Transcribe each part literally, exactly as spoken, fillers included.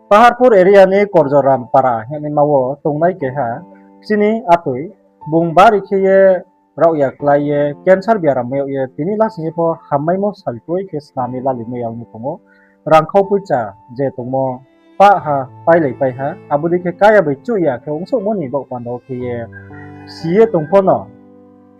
Paharpur area ni Korjoram para hingnaima wo tongnai keha chini atoi, bung bari khe ye raohya klái ye cancer biaram yag ye tini lasing ye pho hammaimo salkroi khe snam ye lalai mai ya ong ye tong ou. Rangkhau poicha je tongmo pah ha, pailai pai ha, abo dei khe kaya bai chuh ya khe ongsouhmo ni baoh panda wo khe ye si ye tong pho no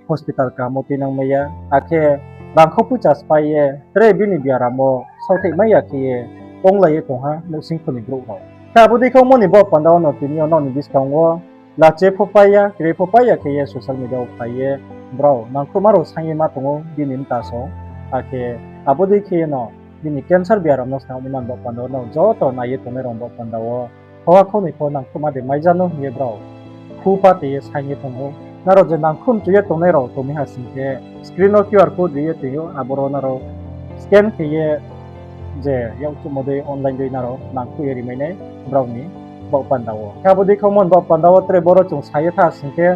hospital kaham wo tuinang mai ya, akhe rangkhau poicha sphái ye tre bini biaram wo saothai mai ya khe ye onglai ye tong ha nouhsingkho ni brouh rao. Khe abo dei khe ongmo ni baoh panda wo no tini yo nrao ni buskang wo lachi pho pai ya, kri pho pai ya khe ye social media wo phai ye brao nangkhruhma rao saing ye ma tong ou bini mta song. Akhe abo dei khe ye no bini cancer biaram no snam ni man baoh panda wo no joto nai ye tongnai rao baoh panda wo khoha khonoi pho nangkhruhma de mai ja no hing ye brao khu pa te ye saing ye tong ou. Nrao je nangkhruh mchu ye tongnai rao tongmi ha sing khe screen wo Q R code ri ye tong ou, aboro nrao scan khe ye je yakchuhmo dei online dei nrao nangkhruh ye ri mai nai brao ni baoh panda wo. Khe abo dei khe ongmo ni baoh panda wo tre boro chung sa ye tha sing khe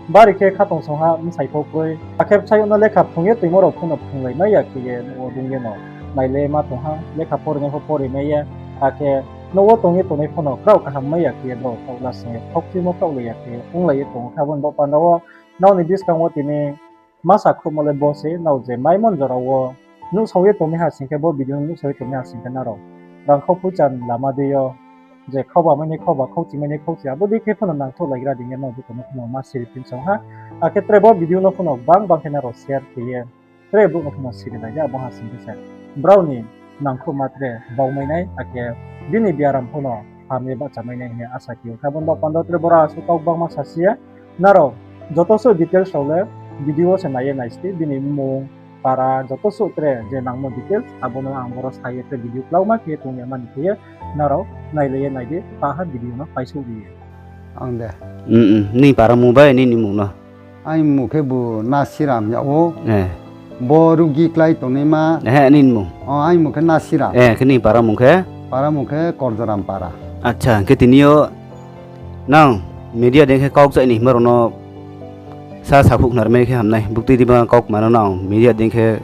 bari khe khatungsung ha bsai pho kroi. Akhe bsayouh no lekha phrung ye toimo rao pho no phrunglai mai ya khe ye nouh wo dong ye no nailai ma tong ha, lekha pore nai pho pore mai ya, akhe nouh wo tong ye tongnai pho no kraoh kaham mai ya khe ye brao taoh lasing ye khaukchuimo kraohlai ya khe onglai ye tong ou. Khe abo ni baoh panda wo nrao ni buskang wo tini ma sakhruhmo le bo se, nrao je maimo ni jora wo nuhsao ye tongmi ha sing khe, bo video no nuhsao ye tongmi ha sing khe nrao rangkhau poicha ni lama dei yo je khauba mai ni khauba, khauchi mai ni khauchi, abo dei khe pho no nangthouhlaigra dei ye nrao joto no pho no ma siri phi song ha. Akhe tre bo video no pho no gbang gbang khe nrao share khe ye tre brouh no pho no sirilai di, abo ha sing khe se brao ni nangkhruhma tre bau mai nai, akhe bini biaram pho no ham ye bahcha mai nai hing ye asa khe ou. Khe abo ni baoh panda wo tre boro asuh kau gbangma sasi ye, nrao joto suh details rao le video wo se nai ye nai sdi, bini mmung, para, joto suh tre je nangmo details, abo no ang boro sa ye tre video klauma khe ye tong ya mani khe ye nrao nailai ye nai di, taha video no paisouh ri ye. Ang de. Nini para mung bai nini mmung no? Aini mmung khe bu Nasiram yag ou. Bo rugi klái tongnaima. Aini mmung khe Nasiram. Khe nini para mung khe? Para mung khe Korjoram para. Acha, hing khe tini yo nang media dei khe kaukchai ni himba rao no sa sakhouh khna rimai khe ham nai. Buktui diba kaukma no nang media dei khe,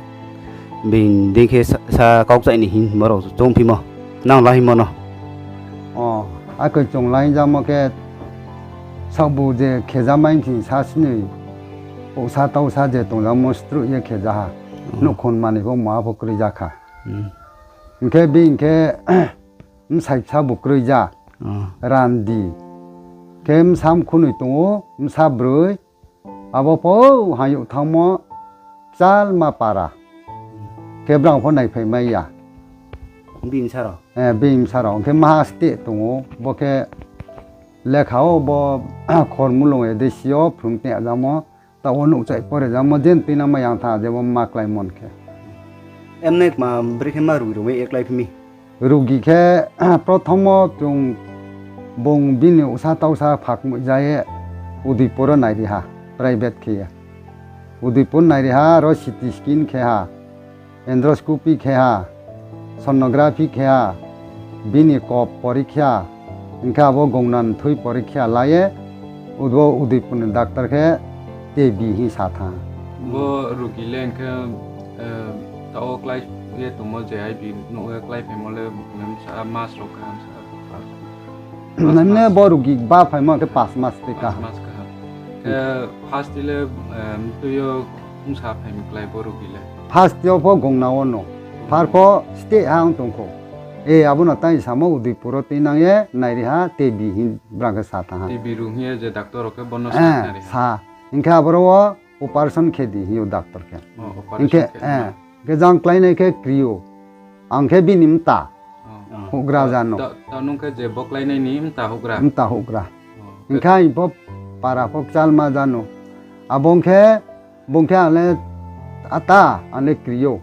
being dei khe sa, sa kaukchai ni himba rao choungphimo, nang la himo no. O, akhe chung la hing jamo khe, saohbu je khejamai thing sa sinoi, ousa tausa je tongjamo struh ye kheja ha. Nouhkhong manoi pho muha pho kroi ja kha. Hing khe being khe bsai bsa bu kroi ja. Randi. Khe bsa mkhunoi tong ou, bsa broi. Abo pho hayouh thanngmo kchalma para. Khe brao pho naiphai mai ya. Being bsa rao. Hing khe maha steh tong ou, bo khe lekha wo bo Khormulung A D C yo phrung tong jamo, taoh wo nouhchai pore jamo, jen tuinangma yang tha je bo ma kláimo hing khe. Emne kma brekhe ma rugi rao ye kláiphi mi? Rugi khe, prothom wo chung bung bini usa tausa phakmoih ja ye Udaipur wo nairi ha, private khe ye. Udaipur nairi ha, aro C T scan khe ha, endoscopy khe ha, sonography khe ha, bini kop porikha, hing khe abo gongna ni thui porikha la ye, ubo Udaipur ni doctor khe T B hing sa thanng. Bo rugi le hing khe, taoh wo klái ye tongmo je I V nuh ye kláiphaimo le, msa mas rao kaham sa. Mane bo rugi ba phaimo khe pas mas tei kaham. Khe first le, mtui yo bsa phai mi klái bo rugi le? First yo pho gongna wo no. Phar pho steh ha ong tong khou. E, abo no tang samo Udaipur wo tuinang ye nairi ha, T B hing brang khe sa thanng ha. T B rung hing ye je doctor rao khe bo no sa. Hing khe aboro wo operation khe di hing ou doctor khe. Hing khe jang kláinai khe kri ou. Ang khe bini mta houhgra ja no. Mta houhgra. Hing khe aini pho para pho kchalma ja no. Abo ong khe, bung khe ang le ata, ang le kri ou.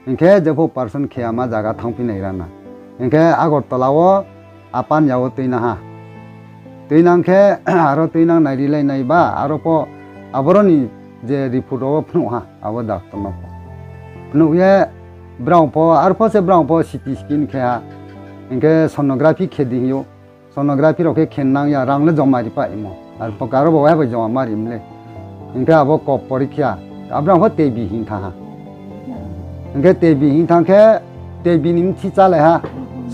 Hing khe jepho operation khe yama zaga thanngphi nai ra na. Hing khe Agartala wo Apanya wo tuinang ha. Tuinang khe, aro tuinang nairi lai nai ba, aro pho aboro ni je report rao wo phnuh ha, abo doctor no pho. Phnuh ye, brao pho, aro pho se brao pho C T scan khe ha. Hing khe sonography khe di hing ou. Sonography rao khe khe nang ya, rang le joma ri paimo. Aro pho karo bo waiha bai joma ma ri mle. Hing khe abo kop porikha, abrao pho T B hing thanng ha. Hing khe T B hing thanng khe, T B ni mthi chálai ha.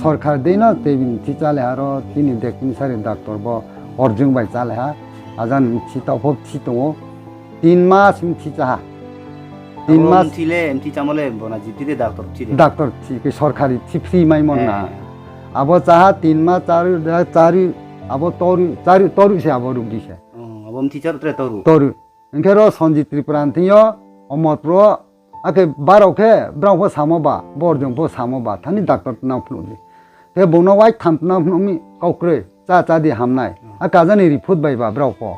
Sorkar dei no tei bini mthi chálai ha ro, tini Dekinsari doctor bo Arjun bai chálai ha. Ajang ni mthi taoh pho mthi tong ou. Tin mas mthi chá ha. Tin mas mthi le, mthi chámo le bo na jiti de doctor mthi de. Doctor mthi khe sorkari mthi free maimo na. Abo chá ha tin mas chari, chari, abo toru, chari, toru se abo rugi se. Abo mthi cháru tre toru. Toru. Hing khe ro Sanjit Tripura ni thing yo, Omorpur wo, akhe barao khe brao pho samo ba, Borjong pho samo ba, thani doctor tnang phnuh di. Khe bung no wai tham tnang phnuh mi kau kroi, chá chá di hamnai. Akhe ajang ni report bai ba brao pho.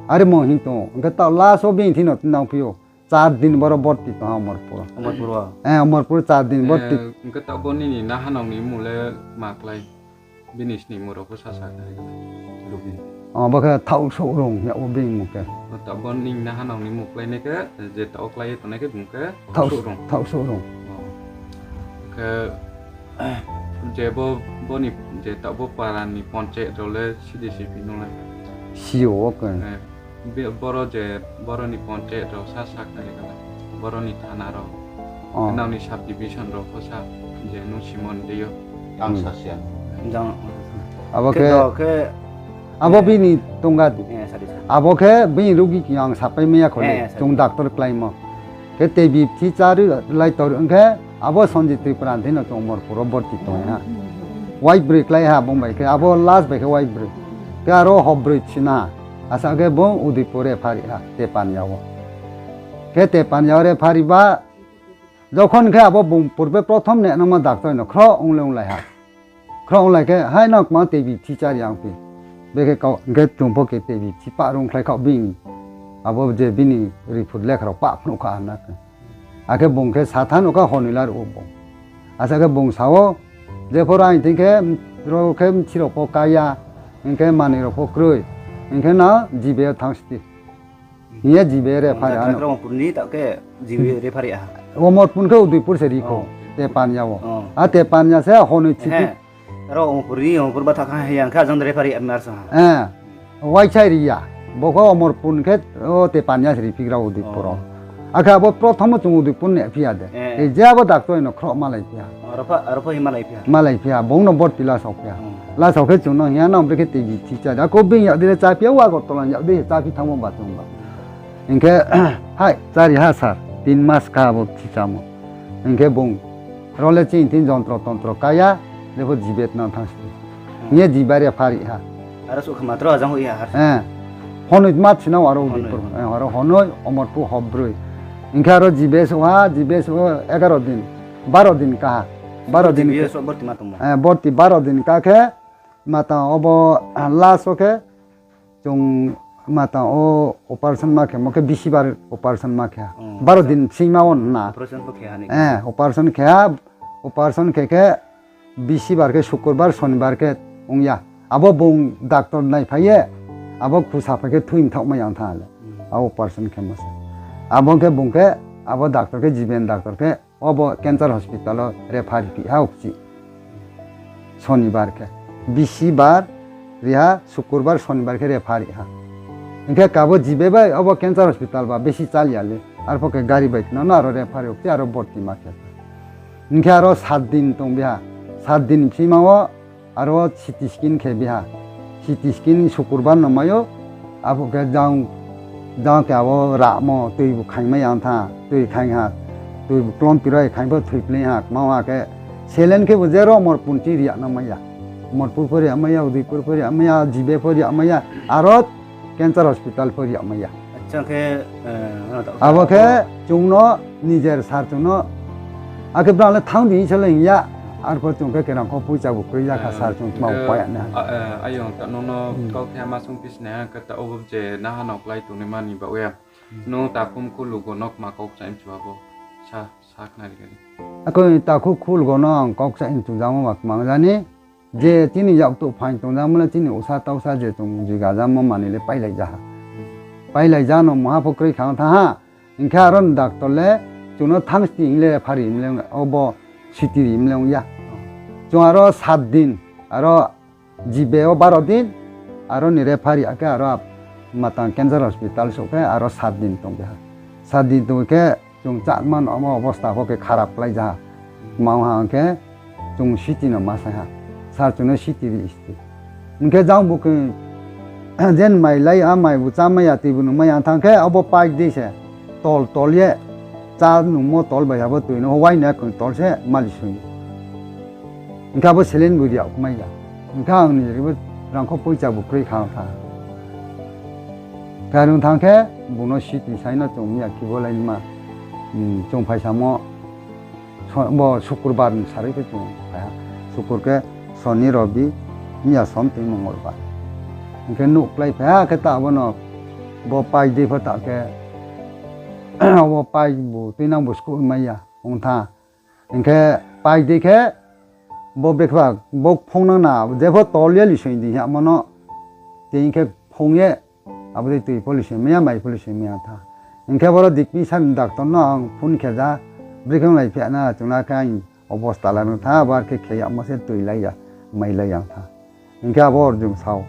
Are mo hing tong ou, hing khe taoh last wo bini thing no tnang phi ou. Char din boro borti tong ha Omorpur. Omorpur wo? Omorpur char din borti. Hing khe taoh bo nini nahanao ni mmung le ma klái? Bini sningmung rao pho sasa khnari kha. Abo khe Thaohsouhrung hing yag wo bini mmung khe. Taoh bo nini nahanao ni mmung kláinai khe, je taoh wo klái ye tongnai khe bung khe Thaohsouhrung. Khe je bo, bo ni, je taoh bo para ni panchayat rao le sidi si phi nung le? Si ou, okay. Boro je, boro ni panchayat rao sa sakhnari kha, boro ni thana rao, nrao ni sub division rao pho sa, je nung simon dei yo. Abo khe, abo bini tongga di. Abo khe bini rugi khe ang sapai mai ya kho le, chung doctor kláimo. Khe tei biphi chári lai tor ong khe, abo Sanjit Tripura ni thing no chung Omorpur wo borti tong ha. Wai broi klái ha bung bai khe, abo last bai khe wai broi. Khe aro hor broi china. Asa khe bung Udaipur rephari ha, Tepanya wo. Khe Tepanya wo rephari ba, jokhon khe abo bung purbe prothom ne nangma doctor no khro ong le onglai ha. Khro onglai khe, hai nang kma tei biphi chári ang phi. Bekhe kau, hing khe chung pho khe tei biphi pah rung khlai khaoh bini. Abo je bini report lekha rao pah phnuh kha ha na khe. Akhe bung khe sathan no kha honoi la ruh ou bung. Asa khe bung sa ou, jepho rang thing khe, ro khe mthi rao pho ká ya, hing khe manoi rao pho kroi, hing khe na G B yo thanng sdi. Hing ye G B rephari ha. Omorpur khe Udaipur se ri kho, Tepanya wo. A Tepanya se honoi chithi. Aro Omorpur ni, Omorpur batha kha hing khe ajang rephari ha. Waichai ri ya. Bo khe Omorpur khe, o Tepanya se riphi gra Udaipur wo. Akhe abo prothom wo chung Udaipur nehphi ya de. Je abo doctor no khroh malai phi ha. Malai phi ha, bung no borti lasao phi ha. Lasao khe chung no hing ya, nang brekhe tei biphi chá di. Ako bini yak di le cháphi ya, Agartala ni yak di se cháphi thanngmo ba chung ba. Hing khe, hai, chári ha sir, tin mas kha abo bthi chámo. Hing khe bung, ro le chini thing jontro tontro ká ya, jepho G B tnang thanng sdi. Hing ye G B rephari ha. Honoi ma thinang aro Udaipur, aro honoi Omorpur hor broi. Hing khe aro G B souh ha, G B souh egaro din, baro din ká ha. Baro din, borti baro din ká khe, matang obo, last wo khe, chung matang wo operation ma khemo khe bisibar operation ma khe ha. Baro din singma wo na. Operation khe ha, operation khe khe bisibar khe sukurbar sonibar khe ong ya. Abo bung doctor naiphai ye, abo khusa phai khe thui mthaoh mai ya ong thanng le. Abo operation khemo se. Abo khe bung khe, abo doctor khe, G B ni doctor khe, obo cancer hospital wo refer ri phi ha okchi. Sonibar khe. Bisibar ri ha, sukurbar, sonibar khe refer ri ha. Hing khe kabo G B bai obo cancer hospital ba besi chál ya le. Arpho khe gari bai tnang no aro refer ri okchi aro borti ma khe. Hing khe aro sat din tong bi ha. Sat din bsima wo aro C T scan khe bi ha. C T scan sukurbar no mai ou, abo khe jang, jang khe abo ramo tui bu khaing mai ya ong thanng, tui khaing ha, tui bu klompi roi khaing pho thoi plei ha, kma ha khe, saline khe bu je ro Omorpur ni ching ri ya nang mai ya. Omorpur pho ri ya mai ya, Udaipur pho ri ya mai ya, G B pho ri ya mai ya, aro cancer hospital pho ri ya mai ya. Abo khe chung no nijer sir chung no, akhe brang le thanng di hing se le hing ya, arpho chung khe kerang kho poicha bu kroi ya kha sir chung tma upai ya nai. Ayong ta nung no kau khe ma sung phi sna ha khe ta obo je naha no klái tongnaima ni baoh ye. Nung takhu mkhu lugo no kma kau kchai mchu abo sa, sa khnari kha di. Akhe takhu mkhu lugo no ang kau kchai mchu jamo ba kmang jani. Je chini yaktouh phaing tong jamo le chini usa tausa je chung jiga jamo manoi le pailai ja ha. Pailai ja no maha pho kroi kha ong thanng ha. Hing khe aro ni doctor le chung no thanng sdi hing le refer ri mi le, obo city ri mi le ong ya. Chung aro sat din, aro G B wo baro din, aro ni refer ri ya khe aro matang cancer hospital souh khe aro sat din tong bi ha. Sat din tong khe chung chakma no omo obosta pho khe kharap klái ja ha. Kma ong ha hing khe chung city no ma sai ha. Sir, chung no city ri sti. Hing khe jang bo khe, jen mai lai, a mai bu chá mai ya, tui bu nung mai ya thanng khe, abo pipe dei se. Tol tol ye, chá nungmo tol bai abo tui no, wai no ya khe tol se, mali soi. Hing khe abo saline bu ri yag mai ya. Hing khe ang ni ri bo rangkho poicha bu kroi kha tha. Khe nung thanng khe, bung no city sai no chung miya khibo lai ma. Hmm, chung phaisamo, so-, bo Sukurbar ni sarui khe chung phai ha. Sukur khe Soni, Robi, miya Somti, Mongolbar. Hing khe nuh klái phai ha khe ta abo no bo pipe dei pho ta khe, abo pipe bu tuinang bu school mai ya ong tha. Hing khe pipe dei khe bo brekhe ba bo phongnang na, jepho tol ye lisoi di hingmo no, tei hing khe phong ye, abo dei tui pho lisoi mai ya, mai pho lisoi mai ya tha. Hing khe boro Dikping sir ni doctor no ang phone khe ja, brekhe onglai phi na, chung na khe ang obosta la no tha, abo ar khe khe yagmo se tui lai ya, mai lai ya tha. Hing khe abo orjung sao.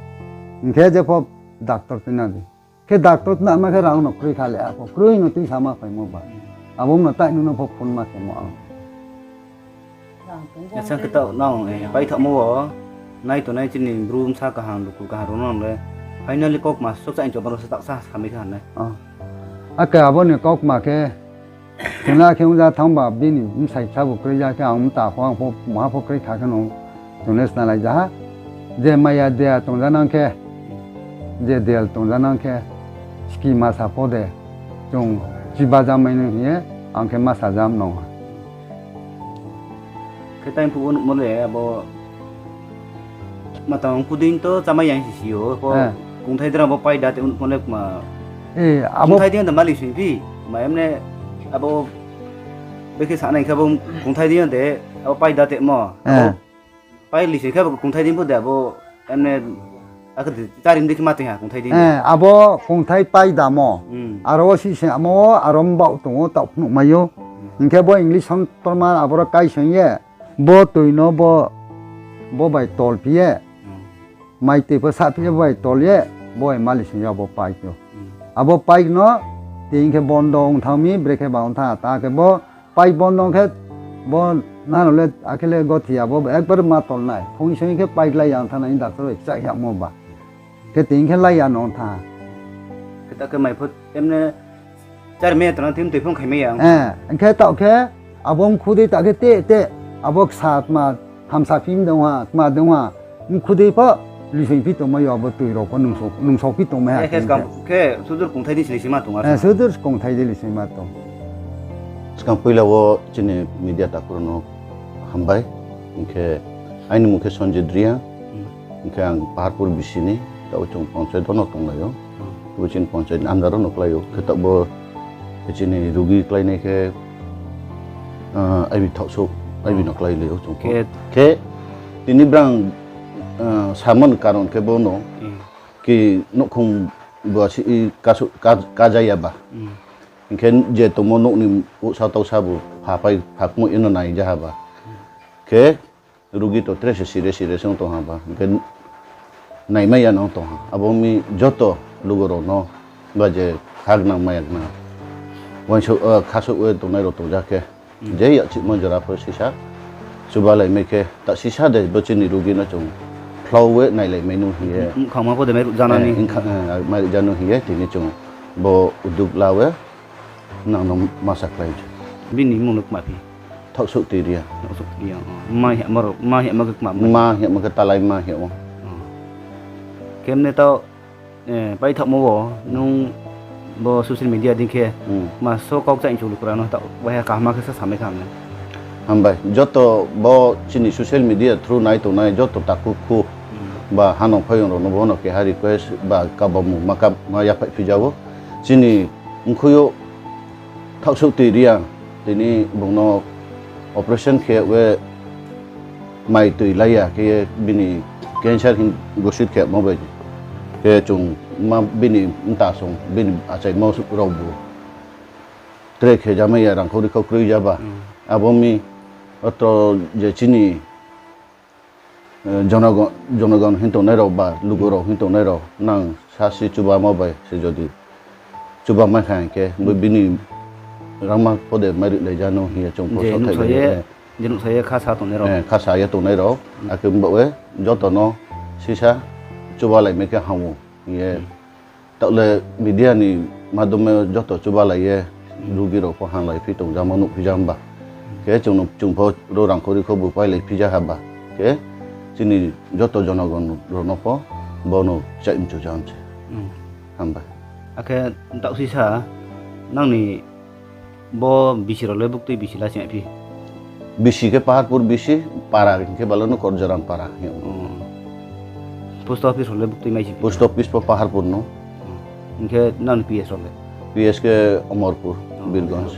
Hing khe jepho doctor tuinang di. Khe doctor tnama khe rang no kroi kha le, apho kroi no tuisama phaimo ba. Abo no tai nung no pho phone ma khemo ang. Asa khe taoh nang, eh, paithaohmo wo, nai tongnai chini bru bsa kaham, luku kaham rao no le, finally kaukma sokcha incho boro se taoh sa samai kha nai. Ake abo ni kaukma khe, chung na khe ongja thanng ba bini bsai bsa bu kroi ya khe ang mta pho ang pho maha pho kroi kha khe no chung le snalai ja ha. Je maya deya tongjanang khe, je del tongjanang khe, ski masa pho de, chung chiba jamai nung hing ye, ang khe masa jam nong ha. Khe time phuh wo nuhmo le abo matang kuding to chámai yang si si yo, pho kungthai dra bo pai da te nuhmo le kma. Kungthai ding de mali sing phi, kma emne abo bekhe sanai khe bo kungthai ding de abo pai da te mo. Pai lisoi khe bo kungthai ding pho de abo emne akhe de charim dei khe ma tong ha kungthai ding de. Abo kungthai pai damo. Aro wo si se amo wo aro mbaoh tong ou taoh phnuh mai ou. Hing khe bo English songtorma aboro kaisong ye. Bo tui no bo, bo bai tol phi ye. Mai tui pho sah phi ye bo bai tol ye. Bo bai mali sing ya bo pipe yo. Abo pipe no tui hing khe bondo ong thanng mi, brekhe ba ong thanng ta khe bo pipe bondo ong khe bo nano le akhe le gothi ya bo ekbar ma tol nai. Phung soi khe pipe lai ya ong thanng nai doctor bai kchah yagmo ba. Khe tui hing khe lai ya no ong thanng. Khe ta khe mai pho emne Char me tong na tim tui phung khai mai ya. Hing khe taoh khe abo mkhu dei ta khe te te abo ksa kma hamsa phi dong ha, kma dong ha, mkhu dei pho lising phi tongmai yo abo tui rao pho nungsao phi tongmai ha. Khe sudur kongthai dei lising ma tong. Skang poila wo chini media takhu rao no hambai. Hing khe aini mung khe Sanjit Reang. Hing khe ang Paharpur bisi ni, taoh chung panchayat wo no tonglai ou. Bo chini panchayat ni under wo no klái ou. Khe taoh bo chini rugi kláinai khe, aibi thaohsouh, aibi no kláilai ou chung. Khe tini brang samo ni karon khe bo no ki nouhkhong bo asi ka, kajaya ba. Hing khe je tongmo nouh ni usa tausa bu phapai phakmoih ye no nai ja ha ba. Khe rugi to tre se sire sire se ong tong ha ba. Hing khe naimai ya no ong tong ha. Abo mi joto lugo rao no ba je khagnang maya gnang, uaingsouh, khasouh ye tongnai rao tongja khe, je yakchihmo jora pho sisa chubalaimai khe, ta sisa de bo chini rugi no chung phlao ye nailaimai nung hing ye, mairuh ja nung hing ye tini chung bo uduk la ye nang no ma sakhlai. Bini mung no kma phi? Thaohsouh Tui Reang. Ma hingmo khe talai ma hing ou. Khe mne taoh, paithaohmo wo nung bo social media dei khe, ma so kau kchaih chulu kra no taoh waiha kaham khe sa samai kha mne. Hambai, joto bo chini social media through nai tongnai joto takhu khu ba hanong phaiyong rao no bo no keha request ba kabamung ma yaphaih phi ja ou. Chini mkhui yo Thaohsouh Tui Reang, tini bung no operation khe ye mai tui lai ya khe ye bini cancer hing gosit khemo bai khe chung bini mta song bini achaimo rao bu tre khe jamai ya rangkhou rikhou kroi ja ba. Abo mi otro je chini jonogon hing tongnai rao ba lugo rao hing tongnai rao nang sasi chubamo bai se jodi chubamai kha hing khe bo bini rangma pho de mairi lai ja no hing ye chung pho saohthaih ye Je nuhsa ye kha sa tongnai rao. Kha sa ye tongnai rao. Akhe baoh ye joto no sisa chubalai mai khe ham ou hing ye. Taoh le media ni madhyome joto chubalai ye rugi rao pho hamlai phi tong jamo nuhphi ja himba. Khe chung no, chung pho ro rangkhori kho bu pailai phi ja haba. Khe chini joto jonogon rao no pho bo no chaih mchu ja se. Hambai. Akhe taoh sisa nang ni bo bisi rao le buktui bisi la sing phi? Bisi khe Paharpur bisi, para hing khe bala no Korjoram para hing ou. Post office rao le buktui mai si phi? Post office pho Paharpur no. Hing khe nang ni P S rao le? P S khe Omorpur, Birganj.